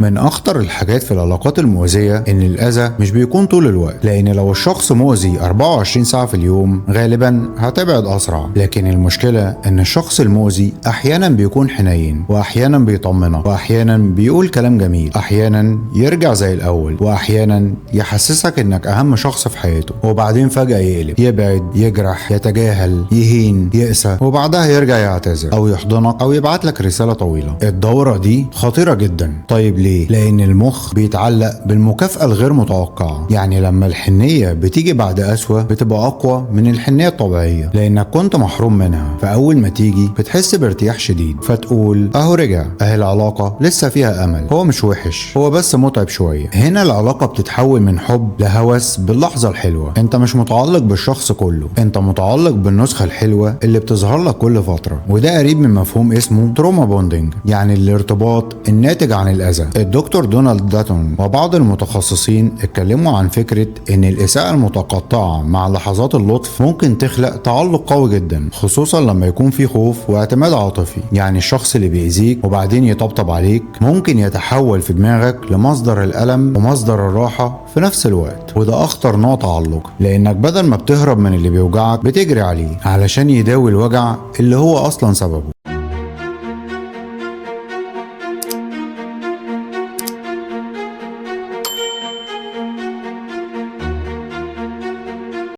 من أخطر الحاجات في العلاقات المؤذية إن الأذى مش بيكون طول الوقت، لأن لو الشخص مؤذي 24 ساعة في اليوم غالبا هتبعد أسرع. لكن المشكلة إن الشخص المؤذي أحيانا بيكون حنين، وأحيانا بيطمنك، وأحيانا بيقول كلام جميل، أحيانا يرجع زي الأول، وأحيانا يحسسك إنك أهم شخص في حياته، وبعدين فجأة يقلب، يبعد، يجرح، يتجاهل، يهين، يقسى، وبعدها يرجع يعتذر أو يحضنك أو يبعت لك رسالة طويلة. الدورة دي خطيرة جدا. طيب ليه؟ لأن المخ بيتعلق بالمكافأة الغير متوقعة. يعني لما الحنية بتيجي بعد قسوة بتبقى أقوى من الحنية الطبيعية، لأنك كنت محروم منها، فأول ما تيجي بتحس بارتياح شديد، فتقول أهو رجع، أهي العلاقة لسه فيها أمل، هو مش وحش، هو بس متعب شوية. هنا العلاقة بتتحول من حب لهوس باللحظة الحلوة. انت مش متعلق بالشخص كله، انت متعلق بالنسخة الحلوة اللي بتظهر لك كل فترة. وده قريب من مفهوم اسمه trauma bonding، يعني الارتباط الناتج عن الأذى. الدكتور دونالد داتون وبعض المتخصصين اتكلموا عن فكرة ان الإساءة المتقطعة مع لحظات اللطف ممكن تخلق تعلق قوي جدا، خصوصا لما يكون في خوف واعتماد عاطفي. يعني الشخص اللي بيأذيك وبعدين يطبطب عليك ممكن يتحول في دماغك لمصدر الألم ومصدر الراحة في نفس الوقت. وده أخطر نوع تعلق، لأنك بدل ما بتهرب من اللي بيوجعك بتجري عليه علشان يداوي الوجع اللي هو أصلا سببه.